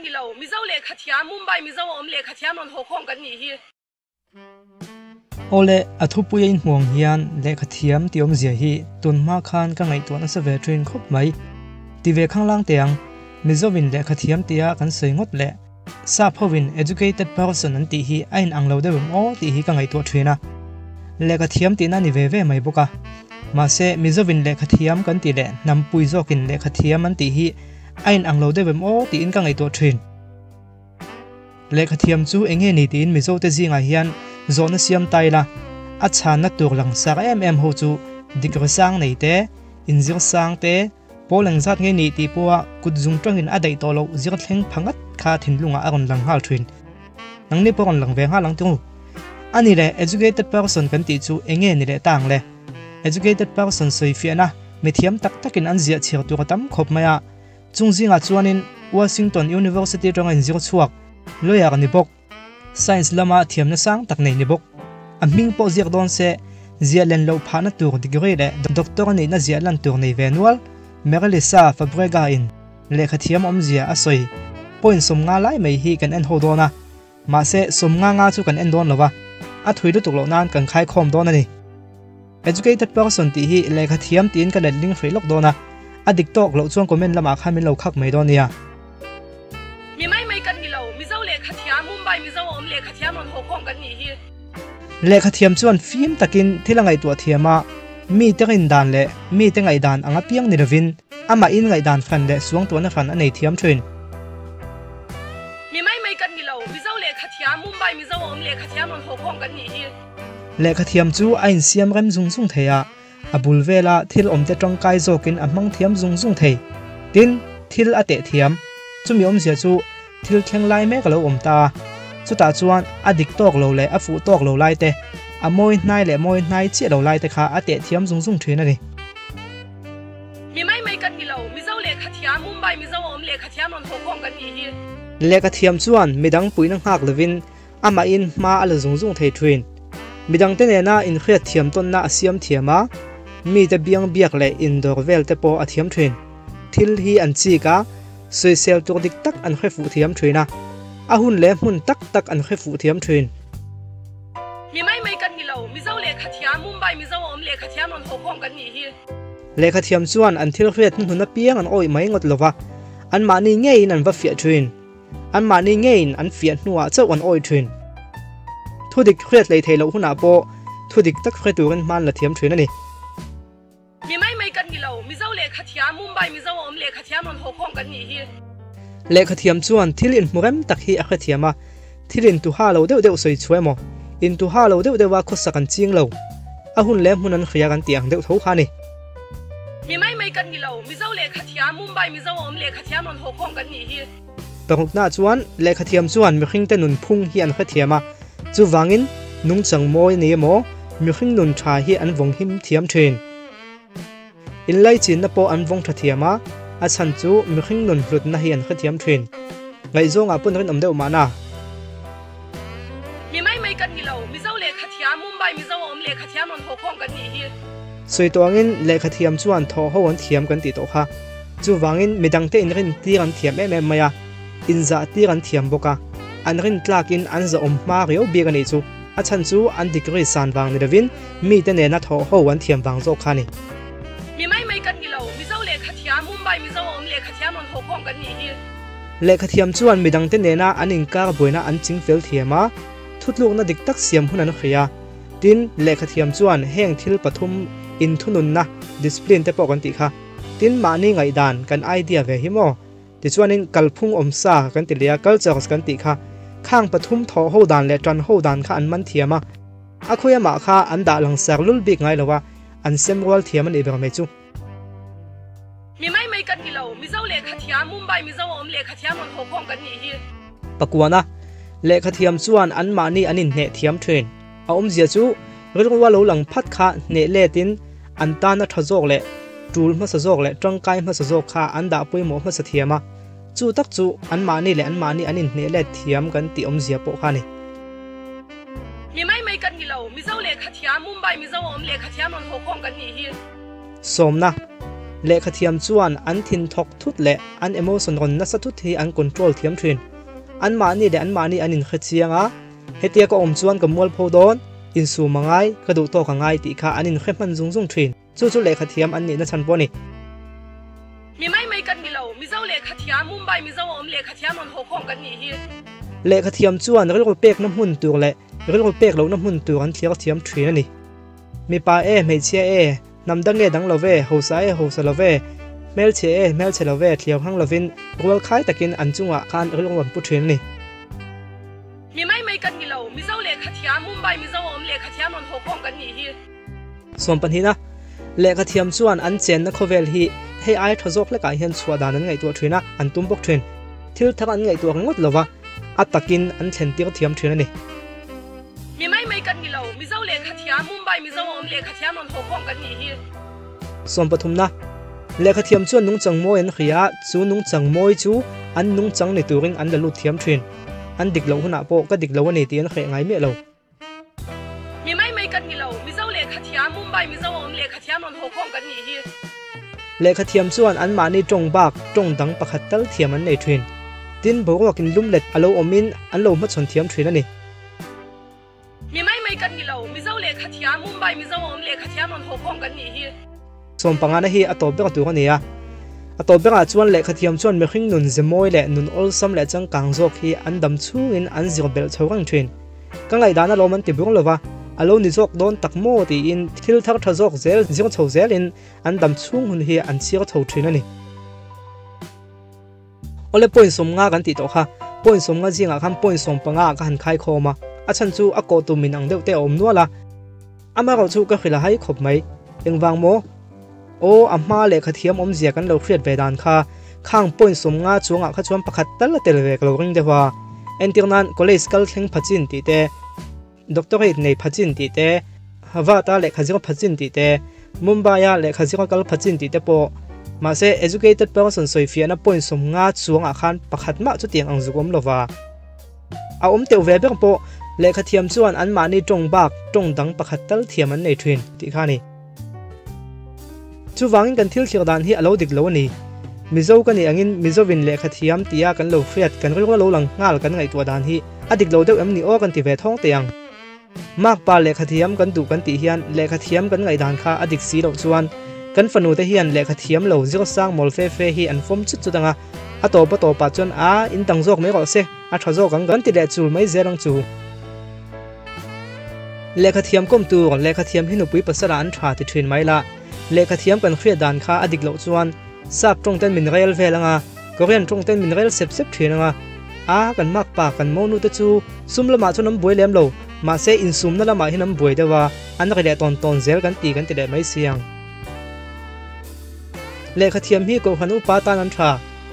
kan ni lo, Mizo lehkhathiam, Mumbai Mizo a awm lehkhathiam rawn haw khawm kan nih hi. Awle, a thupui a inhmu ang hian lehkhathiam tih awmzia hi tun hma khan ka ngaihtuah nasa ve thin khawp mai. Ti ve khanglang teh ang, Mizovin lehkhathiam tia kan sawi ngawt leh Sap hovin educated person an tih hi a inang lo deuh em aw tih hi ka ngaihtuah thin a. Lehkhathiam tihna a ni ve ve mai bawk a. Mahse, Mizovin lehkhathiam kan tih leh hnampui zawkin lehkhathiam an tih hi a inang lo deuh em aw tiin ka ngaihtuah thin. Lehkhathiam chu eng nge ni tiin Mizote zingah hian zawhna siam ta ila, a chhanna tur langsar em em ho chu degree sang nei te, inzir sang te, Pawl engzat nge nih tih pawha kut zung tangin a daih tawh loh zir thleng pha ngat kha thinlungah a rawn lang nghal thin. Nangni pawh rawn lang ve nghal ang ting'u. A ni le, educated person kan tih chu eng nge ni leh ta ang le? Educated person sawi fiahna mithiam tak takin an ziah chhiar tur a tam khawp mai a. Chung zingah chuanin Washington University atanga inzir chhuak lawyer ni bawk. Science lama thiamna sang tak nei ni bawk. A hming pawh ziak dawn se, ziah len loh phahna tur degree leh doctor a nihna ziah lan tur nei ve nual, Marilisa Fabrega in lehkha thiam awmzia a sawi. Point 50 lai mai hi kan en ho dawn a, mahse 50 nga chu kan en dawn lo va, a thui lutuk loh nan kan khaikhawm dawn a ni. Educated person tih hi lehkha thiam tiin ka letling hrih lawk dawn a, a dik tawk loh chuan comment lamah khan min lo khak mai dawn nia. Mi mai mai kan ni lo, Mizo lehkha thiam, Mumbai Mizo a awm lehkha thiam rawn haw khawm kan nih hi. Lehkha thiam chuan fim takin thil a ngaihtuah thiam a, mite rindan leh mite ngaihdan ang apiang ni lovin amah in ngaihdan hran leh suangtuahna hran a nei thiam thin. Mi mai mai kan ni lo, Mizo lehkha thiam, Mumbai Mizo a awm lehkha thiam rawn haw khawm kan nih hi. Lehkha thiam chu a insiam rem zung zung thei a, A bul vela thil awmte tangkai zawkin a hmang thiam zung zung thei. Tin, thil a teh thiam. Chumi awmzia chu thil thleng lai mek a lo awm ta a. Chutah chuan a dik tawk lo leh a fuh tawk lo lai te, a mawi hnai leh mawi hnai chiah lo lai te kha a teh thiam zung zung thin a ni. Mi mai mai kan ni lo, Mizo lehkha thiam, Mumbai Mizo a awm lehkha thiam rawn haw khawm kan nih hi. Lehkha thiam chuan midang puihna nghak lovin Amahin hma a la zung zung thei thin. Midangte nena inhriat thiam tawnna a siam thiam a, mite biang biak leh indawr vel te pawh a thiam thin. Thil hi an chik a, sawisel tur dik tak an hre fuh thiam thin a, a hun leh hmun tak tak an hre fuh thiam thin. Mi mai mai kan ni lo, Mizo lehkha thiam, Mumbai Mizo a awm lehkha thiam rawn haw khawm kan nih hi. Lehkha thiam chuan an thil hriat hnuhnun apiang an awih mai ngawt lova, anmahni ngeiin an va fiah thin. Anmahni ngeiin an fiah hnuah chauh an awih thin. Thudik hriat lei theih loh hunah pawh thudik tak hre turin hma an la thiam thin a ni. Mi mai mai kan ni lo, Mizo lehkha thiam, Mumbai Mizo a awm lehkha thiam rawn haw khawm kan nih hi. Lehkha thiam chuan thil inhmu rem tak hi a hrethiam a, thil intuha lo deuh deuh sawi chhuah emaw, intuha lo deuh deuha khawsak an ching lo. A hun leh hmun an hria kan tih ang deuh tho kha a ni. Mi mai mai kan ni lo, Mizo lehkha thiam, Mumbai Mizo a awm lehkha thiam rawn haw khawm kan nih hi. Parukna chuan lehkha thiam chuan mihringte nun phung hi an hrethiam a, chuvangin nungchang mawi a ni emaw mihring nun tha hi an vawng him thiam thin. Inlaichinna pawh an vawng tha thiam a, a chhan chu mihring nun hlutna hi an hrethiam thin. Ngaihzawngah pawn rinawm deuh mahna. Mi mai mai kan ni lo, Mizo lehkha thiam, Mumbai Mizo a awm lehkha thiam rawn haw khawm kan nih hi. Sawi tawh angin lehkha thiam chuan thaw ho an thiam kan tih tawh kha. Chuvangin midangte inrin tir an thiam em em mai a, inzah tir an thiam bawk a, an rin tlakin an zahawm hma riau bik a nih chu. A chhan chu an degree san vang ni lovin mite nena thaw ho an thiam vang zawk kha a ni. Mi mai mai kan ni lo, Mizo lehkha thiam, Mumbai Mizo a awm lehkha thiam rawn haw khawm kan nih hi. Lehkha thiam chuan midangte nena an inkar buaina an ching fel thiam a, thutlukna dik tak siam hun an hria. Tin, lehkha thiam chuan heng thil pathum inthununna, discipline, te pawh kan tih kha. Tin, mahni ngaihdan kan idea ve hi maw? Tichuanin kalphung awmsa kan ti leh a, cultures kan tih kha. Khang pathum thawh ho dan leh tan ho dan kha an man thiam a. A khawi amah kha an dah langsar lul bik ngai lo a, an sem rual thiam a nih ber mai chu. Mi mai mai kan ni lo, Mizo lehkha thiam, Mumbai Mizo a awm lehkha thiam rawn haw khawm kan nih hi. Pakuana, lehkha thiam chuan anmahni an inhneh thiam thin. A awmzia chu rilrua lo lang phat kha hneh letin an tana tha zawk leh tul hmasa zawk leh tangkai hmasa zawk kha an dah pawimawh hmasa thiam a, chu tak chu anmahni leh anmahni an inhneh let thiam kan tih awmzia pawh kha a ni. Mi mai mai kan ni lo, Mizo lehkha thiam, Mumbai Mizo a awm lehkha thiam rawn haw khawm kan nih hi. Sawmna. Lehkhathiam chuan an thin thawk thut leh an emotion rawn nasa thut hi an control thiam thin. Anmahni leh anmahni an inhre chiang a, hetia ka awm chuan ka mualpho dawn, insum a ngai, ka duh tawk a ngai tih kha an inhre hman zung zung thin. Chu chu lehkhathiam an nihna chhan pawh a ni. Mi mai mai kan ni lo, Mizo lehkhathiam, Mumbai Mizo a awm lehkhathiam rawn haw khawm kan nih hi. Lehkhathiam chuan rilru pekna hmun tur leh rilru pek lohna hmun tur an thliar thiam thin a ni. Mipa e, hmeichhia e, hnam dang e dang lo ve, hausa e hausa lo ve, hmelchhe e hmelchhe lo ve thliar hang lovin rual khai takin an chungah khan rilru an pu thin a ni. Mi mai mai kan ni lo, Mizo lehkhathiam, Mumbai Mizo a awm lehkhathiam rawn haw khawm kan nih hi. Sawmpahnihna, Lehkhathiam chuan an chenna khawvel hi hei ai tha zawk hlekah hian chhuah dan an ngaihtuah thin a, an tum bawk thin. Thil thar an ngaihtuah ringawt lova, a takin an thlen tir thiam thin a ni. Mi mai mai kan ni lo, Mizo lehkhathiam, Mumbai Mizo a awm lehkhathiam rawn haw khawm kan nih hi. Sawmpathumna, Lehkhathiam chuan nungchang mawi an hria a, chu nungchang mawi chu an nungchang ni turin an la lut thiam thin. An dik loh hunah pawh ka dik lo a ni tih an hreh ngai miah lo. Mi mai mai kan ni lo, Mizo lehkhathiam, Mumbai Mizo a awm lehkhathiam rawn haw khawm kan nih hi. Lehkhathiam chuan anmahni tawng bak tawng dang pakhat tal thiam an nei thin. Tin, boruak in lumlet a lo awmin an lo hmachhawn thiam thin a ni. Mi mai mai kan ni lo, Mizo lehkhathiam, Mumbai Mizo a awm lehkhathiam rawn haw khawm kan nih hi. Sawmpangana hi a tawp ber tur a ni a. A tawp berah chuan lehkhathiam chuan mihring nun ze mawi leh nun awlsam leh changkang zawk hi an dam chhungin an zir belh chho reng thin. Ka ngaihdan alawm an ti bur lova, a lo ni zawk dawn tak maw tiin thil thar tha zawk zel zir chho zelin an dam chhung hun hi an chhir chho thin a ni. Awle point 50 kan tih tawh kha, point 50 zingah khan point 15 ah ka han khai khawm a, a chhan chu a kawh tum in ang deuh te a awm nual a. Amaherawh chu ka hrilh a hai khawp mai. Engvang maw? Aw, a hma lehkha thiam awmzia kan lo hriat ve dan kha, khang point 50 chuangah kha chuan pakhat tal a tel ve ka lo ring deuh a. Entir nan college kal thleng pha chin tih te, doctorate nei pha chin tih te, Harvard-a lehkha zir pha chin tih te, Mumbai-a lehkha zira kal pha chin tih te pawh. Mahse, educated person sawifiahna point 50 chuangah khan pakhat mah chutiang ang zuk awm lova. A awm teuh ve ber pawh lehkha thiam chuan anmahni tawng bak tawng dang pakhat tal thiam an nei thin tih kha a ni. Chuvangin kan thil thlir dan hi a lo dik lo a ni. Mizo ka nih angin Mizovin lehkha thiam tia kan lo hriat kan rilru a lo lang nghal kan ngaihtuah dan hi a dik lo deuh em ni aw kan ti ve thawng teh ang. Makpa lehkha thiam kan duh kan tih hian lehkha thiam kan ngaihdan kha a dik si loh chuan kan fanu te hian lehkha thiam lo zir sang mawl fe fe hi an fawm chut chut ang a, a tawp a tawpah chuan a in dang zawk mai rawh se, a tha zawk ang kan ti leh chul mai zel ang chu. Lehkha thiam kawm tur lehkha thiam hi nupui pasala an tha ti thin mai la, lehkha thiam kan hriat dan kha a dik loh chuan sap tawng ten min rel vel ang a, Korean tawng ten min rel sep sep thin ang a, a kan makpa kan monu te chu sum lamah chuan an buai lem lo, mahse insumna lamah hian an buai deuh a, an ri leh tawn tawn zel kan ti kan ti leh mai si ang. Lehkha thiam hi Kohhran upa tan an tha,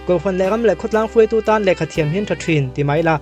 Kohhran leh ram leh khawtlang hruaitu tan lehkha thiam hi an tha thin ti mai la.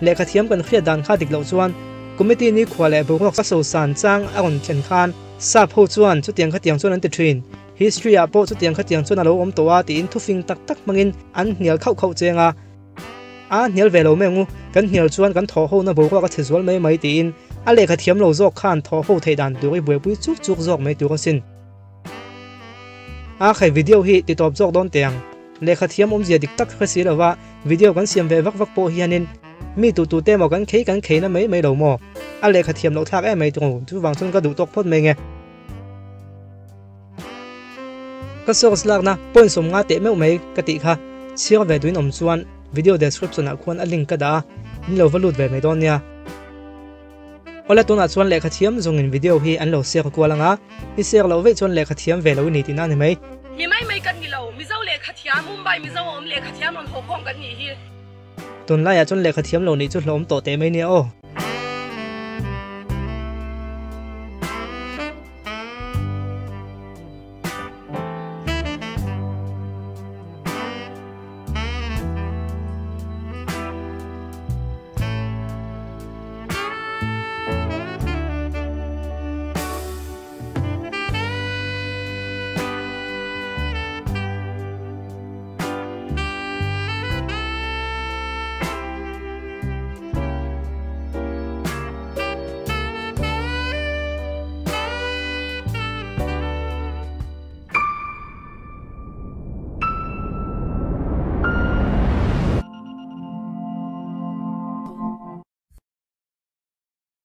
Lehkha thiam kan hriat dan kha dik loh chuan Committee ni khua leh boruak a sosan chang a rawn thlen khan sap ho chuan chutiang khatiang chuan an ti thin. History ah pawh chutiang khatiang chuan a lo awm tawh a tiin thufing tak tak hmangin an hnial khauh khauh cheng a. A hnial ve lo mai ang u, kan hnial chuan kan thawh hona boruak a chhe zual mai mai tiin a lehkha thiam lo zawk khan thawh ho theih dan tur i buaipui chuk chuk zawk mai tur asin. A khai video hi ti tawp zawk dawn teh ang. Lehkha thiam awmzia dik tak hre si lova video kan siam ve vak vak pawh hianin mi tu tu te maw kan khei kan khei na mai mai lo maw? A lehkha thiam loh thlak em mai tung chuvang chuan ka duh tawk phawt mai nge. Ka source lakna point 50 teh meuh mai ka tih kha chhiar ve duin awm chuan video description ah khuan a link ka dah a, min lo va lut ve mai dawn nia. Awle tunah chuan lehkha thiam zawngin video hi an lo share kual anga, i share loh veih chuan lehkha thiam ve lo i ni tihna a ni mai. Mi mai mai kan ni lo, Mizo lehkha thiam, Mumbai Mizo a awm lehkha thiam rawn haw khawm kan nih hi. Tunlaiah chuan lehkha thiam lo nih chu hlawm tawh teh mai nia aw.